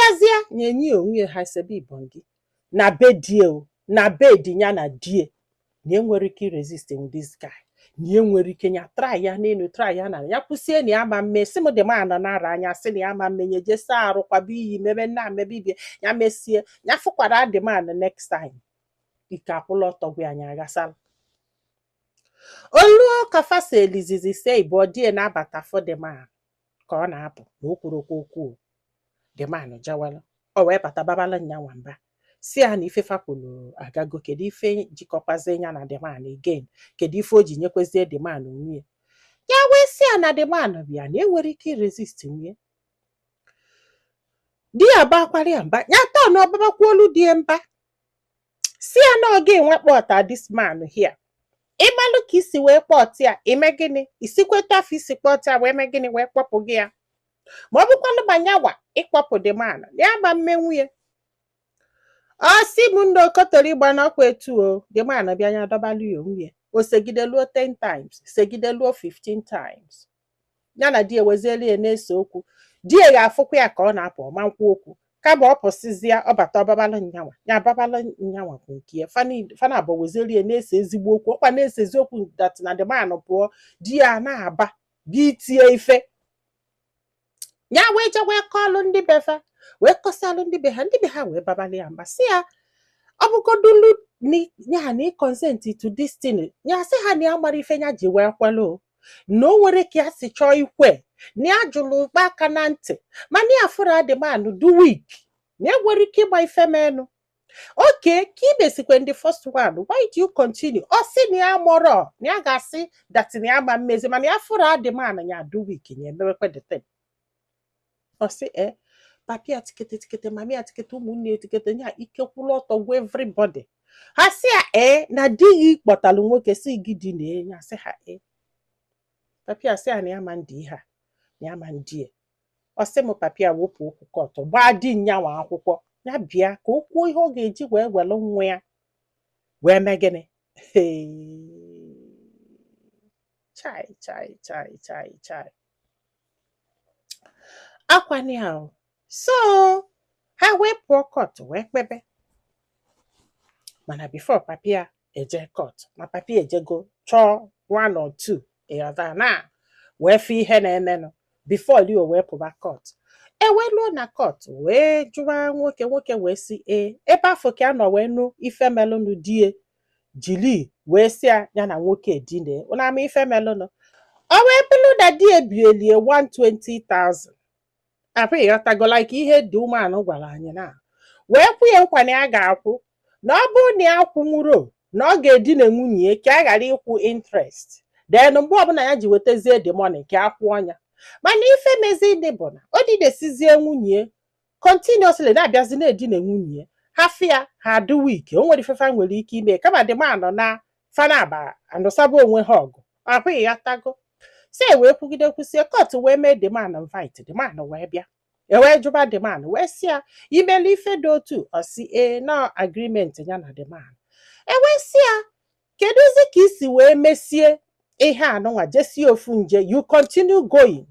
Bịazie nye onwe ya, ha sebe ibongi na be die o, na bed ya na die, na enwere ike resist this guy, na enwere ike ya try ya n'elu, try ya na ya kwụsie na ya ma mme si m dị ma nọ nara anya, sị na ya ma mmenye je saa arụ, kwaba iyi, mebe nna mebe ibie ya, mesie ya fụkwara the man next time, ike akwụla ọtọ gwa anyị aghasala oluo ka fasa elizizi se ịbụọ die na-abata for the man ka ọ na-apụ na o kwuru okwu okwu. The man jewelu, o wee bata babala nyanwa mba, si ya na ife fakwulu agago. Kedu ife jikọkwazie ya na the man again? Kedu ife o ji nyekwezie the man onwe ya? Wee si ya na the man bịa na enwere ike resist nwunye di ya, bakwara ya mba, ya tọọ na ọbabakwuolu di ya mba, si ya na ọ ga-enwe kpọta this man here, ịmalụ ka isi wee kpọta ya, ime gịnị, isikweta afọ isi kpọta ya, wee mee gịnị, wee kpọpụ gị ya, ma ọ bụkwanụ ma nyawa ịkpọpụ the man ya ma mmenwu ya. Ọ sị m nna okotori ịgba n'ọkwa etu o the man bịa ya dọbalụ ya onwe ya, o segideluo 10 times, segideluo 15 times, ya na di ewezielu ya na-ese okwu. Di ya ga-afụkwa ya ka ọ na-apụ, ọma nkwu okwu, kama ọ pụsịzịa, ọ bata ọbabalụ nyanwa, ya ababalụ nyanwa bụ nke ya. Fana abụọ wezielu ya na-ese ezigbo okwu, ọkwa na-ese eziokwu that na the man pụọ, di ya na-aba bịa itie ife ya, wee je wee kọọlụ ndị befa, wee kọsalụ ndị be ha. Ndị be ha wee babalị ya mba, si ya ọ bụgodulu ya na consent to this thing. Ya sị ha na ya mara ife ya ji wee kwelu o, na o nwere ka ya si chọọ ikwe, na ya jụrụ ụkpa aka na ntị, mana ya fụrụ the man do weak, na ya nwere ike ịgba ife menụ oke ka imesikwe ndị first one, why do you continue? Ọ sị na ya mụrọ na ya ga-asị that na ya ma mmezi, mana ya fụrụ the man ya do weak, ya emewekwe the thing. Ọ sị e papi ya tikete tikete, mami ya tikete, ụmụnne ya tikete, ya ike kwụrụ ọtọ gwa everybody. Ha sị ya ee, na di gị kpọtalụ nwoke si gị di na ya. Sị ha ee. Papi ya sị ya na ya ma ndị ihe a, na ya ma ndị ya. Ọ sị m papi ya wepụ okwu court, gbaa di nyanwa akwụkwọ, ya bịa ka o kwuo ihe ọ ga-eji wee welụ nwa ya wee mee gịnị. Chai chai chai chai chai, akwani ahụ. So ha wee pụọ court wee kpebe, mana before papi ya eje court, ma papi ejego chọọ one or two ịghọta na wee fụ ihe na-emenụ before Leo wee pụba court. E wee luo na court, wee jụwa nwoke. Nwoke wee sị ee, ebe afọ ka a nọ wee nụ ife melụnụ. Die jili wee sị ya ya na nwoke dine ụna ama ife melụnụ. Ọ wee bụrụ na di ebielie 120,000 apụ, ịghọtago, like ihe dị umeanụ gwara anyị na wee kwụ ya nkwa na ya ga-akwụ, na ọ bụrụ na ya kwụnwuro, na ọ ga-edina nwunye ya ka a ghara ịkwụ interest. Then mgbe ọbụla ya ji wetazie the money ka a kwụọ ya. Mana ife mezi dị bụ na o didesizie nwunye continuously, na-abịazi na-edina nwunye ha, fịa ha adị weak, o nwere ifefa nwere ike ime, kama the man na fanaba anụsaba onwe ha ọgụ ahụ, ịghọtago. Si e wee kwugide kwụsie, court wee mee the man invite. The man wee bịa, e wee jụba the man, wee sị ya imelu ife dị otu. Ọ sị ee, na agreement ya na the man. E wee sị ya kedụzi ka isi wee mesie ihe anụnwa jesie ofu nje, you continue going?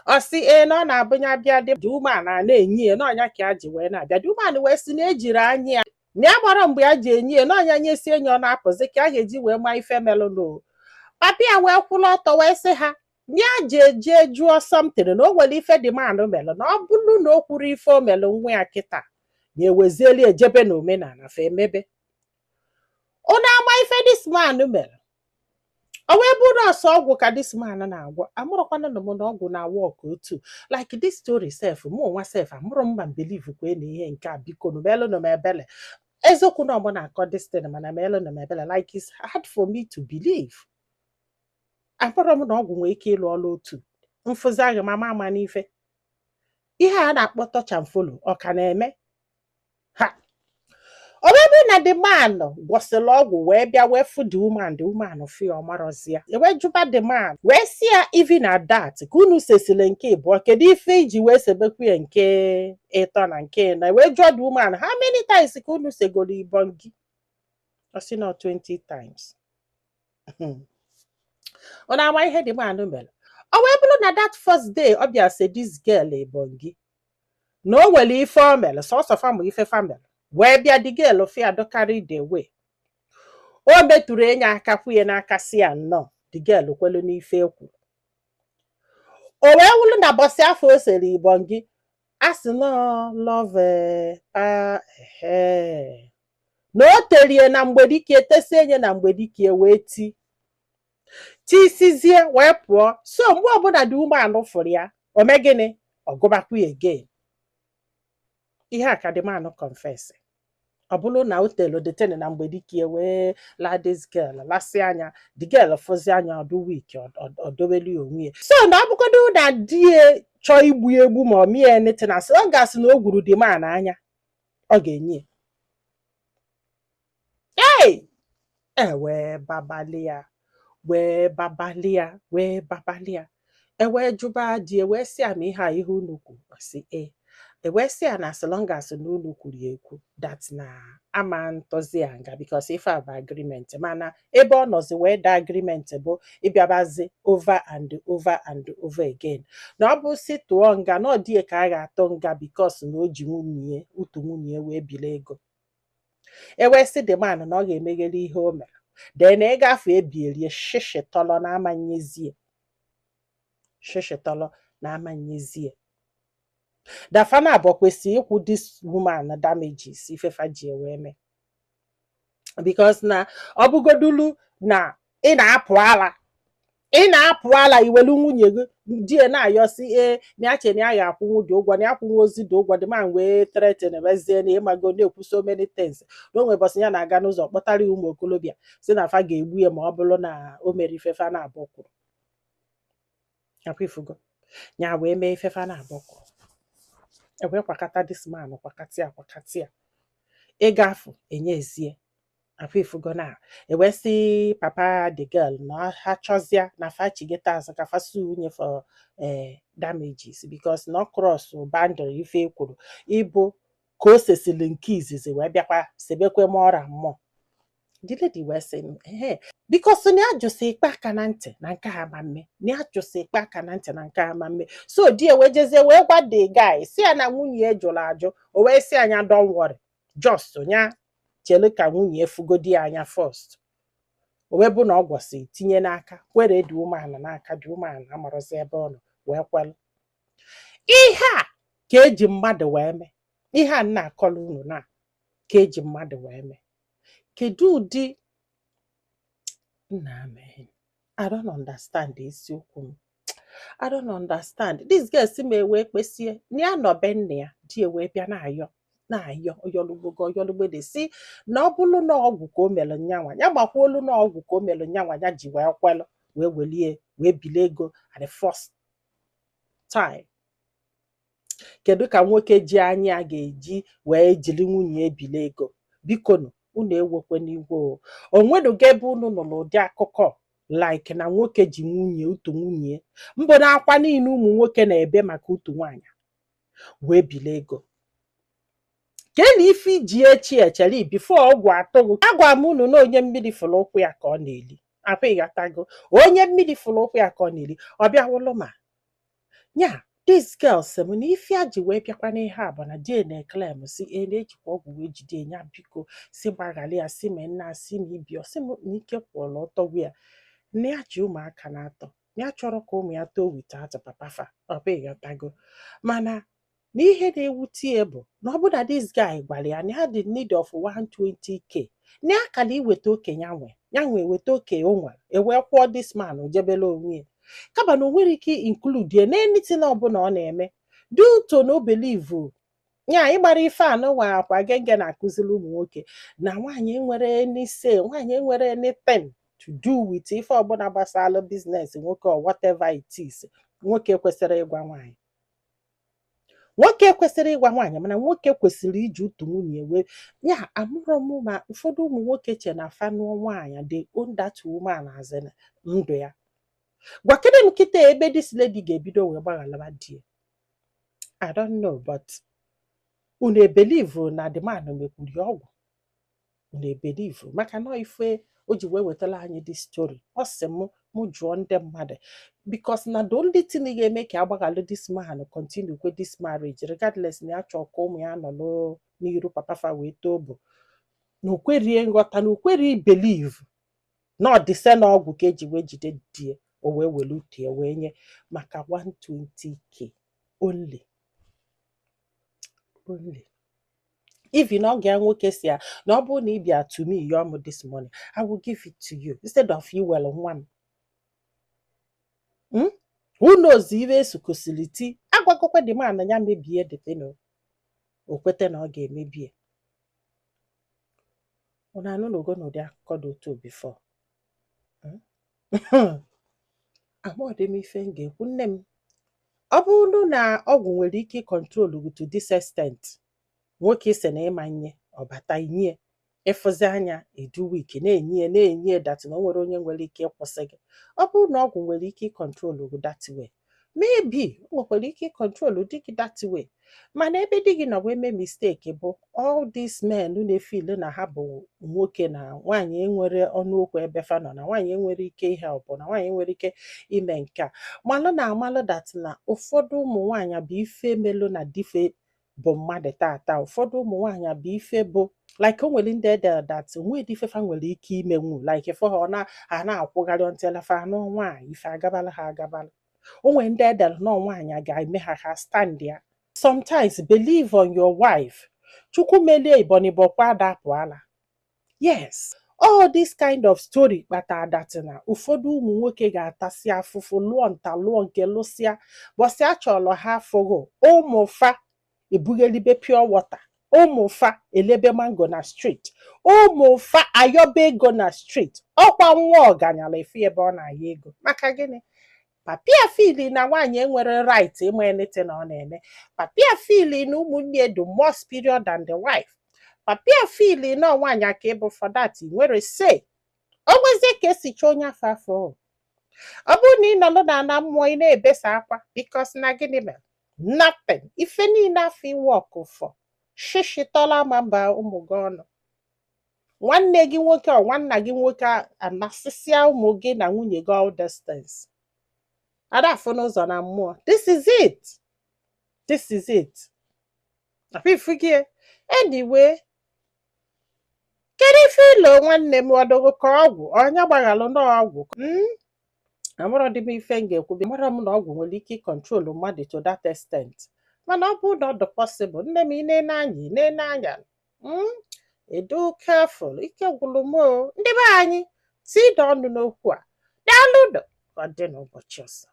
Ọ sị ee, na ọ na-abụ ya bịa dị umeala na-enye ya n'ọnya ka ya ji wee na-abịa. Dị umeala wee sị na ejiri anya ya, na ya gbara mgbe ya ji enye ya n'ọnya, nyesie enyi, ọ na-apụzi ka a ga-eji wee maa ife melụnụ. Papi ya wee kwụrụ ọtọ wee sị ha ya jee jee jụọ something, na o nwere ife the man melụ, na ọ bụrụ na o kwuru ife o melụ nwa ya kịta, na ewezieli ejebe na omenala fa emebe. Unu ama ife this man mere? O wee bụrụ ọsọ ọgwụ ka this man na-agwọ. Amụrụkwana na m na ọgwụ na-awork otu like this story sef. Mụ onwa sef amụrụ m ma believe kwe na ihe nke a. Biko nụ melụnụ m ebele, eziokwu na ọmụ na-akọ this thing, mana melụnụ m ebele, like it's hard for me to believe. Amụrụ m na ọgwụ nwere ike ịlụ ọlụ otu mfụzi ahụ, ma ama n'ife ihe a na-akpọ touch and follow, ọ ka na-eme ha. O wee bụrụ na the man gwọsịrị ọgwụ wee bịa wee fụ the woman, the woman fụ ya, ọmarọzi ya. E wee jụba the man, wee sị ya even at that ka unu sesịrị nke ịbụọ, kedu ife iji wee sebekwu ya nke ịtọ na nke ịnọ? Wee jụọ the woman, how many times ka unu segoro ibọn gị? Ọ sị na 20 times. Ọ na-ama ihe the man mere. Ọ wee bụrụ na that first day ọ bịa se this girl ibọn gị. Na o nwere ife o mere sọsọ famụ ife family wee bịa, the girl fia do carried away. O metụrụ enyi aka kwuye n'aka, si ya nnọọ. The girl kwelu n'ife ekwu. O wee wụrụ na bọsị afọ o sere ibọn gị a sị nọọ love pa ehe, na o terie na mgbedike, tesie nye na mgbedike, wee ti tisizie wee pụọ. So mgbe ọbụla dị umeanụ fụrụ ya, o mee gịnị? Ọ gụbakwa ya again. Ihe a ka the man confess. Ọ bụrụ na o telu the thing na mgbedike wee laa, this girl lasị anya, the girl fụzi anya, ọdụ weak, ọ dobelu ya onwe ya. So na ọ bụgodo na di ya chọọ igbu ya egbu ma ọ mie anything, asị ọ ga-asị na o gwuru the man anya, ọ ga-enye ya. Hey! E wee babali ya, wee babali ya, wee babali ya. E wee jụba di ya, wee sị ya ma ihe a ihe unu kwuru. Ọ sị e. E wee sị ya na as long as na unu kwuru ya ekwu, that na ama ntọzi ya nga, because ife a bụ agreement. Mana ebe ọ nọzi wee daa agreement bụ ịbịabazi over and over and over again, na ọ bụ si tụọ nga, na ọ dị ka a ga-atụ nga, because na o ji nwunye utu nwunye wee bili ego. E wee sị the man na ọ ga-emegheri ihe o mere, then ego afọ ebierie shishi tọlọ na amanyezie, shishi tọlọ na amanyezie. Dafana abụọ kwesịrị ịkwụ this woman damages ifefa ji wee mee, because na ọ bụgodulu na ị na-apụ ala, ị na-apụ ala, iwelu nwunye gị. Di ya na-ayọsi ee na ya che na ya ga-akwụnwu dị ụgwọ, na ya kwụnwu ozi dị ụgwọ. Dị man wee threaten wezie na ịmago na-ekwu so many things, na o nwebọsị ya na-aga n'ụzọ kpọtara ya ụmụ okolobịa, si na fa ga-egbu ya ma ọ bụrụ na o mere ifefa na-abụ kwuru. Akwa ifugo ya wee mee ifefa na-abụ kwuru, e wee kwakọta this man, kwakata ya, kwakata ya, ego afụ enyezie. Akwa ifugo na ewee sị papa the girl na ha chọzịa na fa chigeta azụ ka fa sue nwunye for damages, because na ọ cross boundary ife ekwuru ịbụ ka o sesili nke izizi wee bịakwa sebekwe more and more. The lady wee sị m ehe, because na ya jụsị ikpe aka na ntị na nke a ama mme, na ya jụsị ikpe aka na ntị na nke a ama mme. So di ya wee jezie wee gwa the guy, si ya na nwunye ya jụrụ ajụ. O wee sị anya, don't worry, just nya chelu ka nwunye ya fugodi ya anya first. O wee bụ na ọ gwọsị tinye n'aka kwere dị umeala n'aka dị umeala, amarụzi ebe ọ nọ wee kwelụ. Ihe a ka eji mmadụ wee mee. Ihe a nna akọrọ unu na ka eji mmadụ wee mee. Kedu ụdị nna mee? I don't understand. Isiokwu m, I don't understand. This girl si m ewee kpesie na ya nọ be nna ya, di ya wee bịa na-ayọ na-ayọ oyọlugbogo oyọlugbede, si na ọ bụrụ na ọgwụ ka o mere nyanwa, ya gbakwa olu na ọgwụ ka o mere nyanwa, ya ji wee kwelụ wee welie wee bili ego at the first time. Kedu ka nwoke ji anya ya ga-eji wee jiri nwunye ebili ego? Bikonu, unu ewekwe n'igwe o onwenugo ebe unu nụrụ ụdị akụkọ like na nwoke ji nwunye utu nwunye mbụ na akwa niile ụmụ nwoke na-ebe maka utu nwaanyị wee bili ego? Kee na ife iji echi echere before ọgwụ atụghị. Agwa m unu na onye mmiri fụrụ ụkwụ ya ka ọ na-eli. Akwa ịghọtago, onye mmiri fụrụ ụkwụ ya ka ọ na-eli. Ọ bịawụlụ ma nya this girl sị m na ife a ji wee bịakwa n'ihe a bụ na di na-eclaim si e na-ejikwa ọgwụ wee jide ya. Biko si gbaghara ya, si mee nna, si ma ibi ọ sị m na ike kwụrụ ọtọ gwa ya na ya ji ụmụaka na-atọ, na ya chọrọ ka ụmụ ya too without papa fa. Ọ bụ ịghọtago, mana na ihe na-ewute ya bụ na ọ bụ na this guy gwara ya na ya dị need of 120K, na ya kala iweta oke ya nwe, ya nwe weta oke o nwere, ewee kwụọ this man jebele onwe ya, kama na o nwere ike include ya n'anything ọbụla ọ na-eme due to no believe ya. Ịgbara ife anụnwa akwa genge na-akụziri ụmụ nwoke na nwaanyị enwere any say, nwaanyị enwere anything to do with ife ọbụla gbasara business nwoke or whatever it is. Nwoke kwesịrị ịgwa nwaanyị, nwoke kwesịrị ịgwa nwaanyị, mana nwoke kwesịrị iji utu nwunye wee ya. Amụrụ m ma ụfọdụ ụmụ nwoke che na fa nụọ nwaanyị, they own that woman as in ndụ ya. Gwakene m kịta ebe this lady ga-ebido wee gbaghalaba di ya. I don't know, but unu ebelieve na the man mekwuri ọgwụ? Unu ebelieve maka na ife O ji wee wetara anyị this story. Ọ sị m mụ jụọ ndị mmadụ, because na the only thing ga-eme ka agbaghalụ this man, continue kwe this marriage regardless na ya chọọ ka ụmụ ya nọ n'iru papa fa wee too, bụ na o kwerie nghọta, na o kweri believe na ọ dịse na ọgwụ ka eji wee jide die, o wee were utie wee nye maka 120K only, only. Even oge ya nwoke si ya na ọ bụrụ na ị bịa to me yọọ m this money, I will give it to you instead of iwere nwa m. Who knows ife esukosiri ti agwagokwe the man na ya mebie the thing o. O kwete na ọ ga-emebie. Unu anụnụgo n'ụdị akụkọ dị otu before? Amaọdị m ife m ga-ekwu, nne m. Ọ bụrụ na ọgwụ nwere ike ịcontrol gị to this extent, nwoke isi na ịma nye ọbata inye ịfụzi anya edu week na-enye na-enye that na o nwere onye nwere ike ịkwụsị gị. Ọ bụrụ na ọgwụ nwere ike ịcontrol gị that way, maybe o nwekwara ike ịcontrol di gị that way. Mana ebe di gị nọ wee mee mistake bụ all these men na-efeel na ha bụ nwoke, na nwaanyị enwere ọnụ okwu ebe fa nọ, na nwaanyị enwere ike ihe ọ bụ na nwaanyị enwere ike ime nke a. Malụ na amalụ that na ụfọdụ ụmụ nwaanyị bụ ife melụ na dife bụ mmadụ tata. Ụfọdụ ụmụ nwaanyị bụ ife bụ like o nwere ndị edere that onwedị ife fa nwere ike imenwu, like for ha ọ na ha na-akwụgharị until fa anụ nwaanyị, ife agabala ha agabala. O nwere ndị edere nọ nwaanyị ga-eme ha ha stand ya. Sometimes believe on your wife. Chukwu melie ibonibọkwa adapụala. Yes, all this kind of story kpatara that na ụfọdụ ụmụ nwoke ga-atasị afụfụ, lụọ nta, lụọ nke lụsịa, bọsị achọrọ ha afụghụ ụmụ fa ebughelibe pure water, ụmụ fa elebe mango na street, ụmụ fa ayọba ego na street. Ọkwa nwa ọganyala efu ebe ọ na-aya ego. Maka gịnị? Papia feel na nwaanyị enwere right ịma anything ọ na-eme. Papia feel na ụmụnne dị more superior than the wife. Papia feel na nwaanyị aka ịbụ for that ị nwere say. O nwezie ka esi chọọ onye afọ afọ. Ọ bụrụ na ị nọrọ na ana mmụọ, ị na-ebesa akwa, because na gịnị mere? Nothing. Ife niile afọ iwork for shishitọla ma mba ụmụ gị ọnụ. Nwanne gị nwoke ọ nwanna gị nwoke anasịsịa ụmụ gị na nwunye gị, all distance ada afụ n'ụzọ na mmụọ. This is it, this is it. Akwa gị. Anyway, kedu ife ilo nwanne m ọdụgụ ka ọgwụ onye gbaghalụ n'ọgwụ? Amarọ dị m ife m ga-ekwu. Amarọ m na ọgwụ nwere ike ịcontrol mmadụ to that extent, mana ọ bụrụ na ọ dị possible, nne m, ị na-ene anya, ị na-ene anya, edo careful. Ike gwụrụ m o. Ndị be anyị, tidọ ọnụ n'okwu a. Daalụ nụ, ka ọ dị n'ụbọchị ọzọ.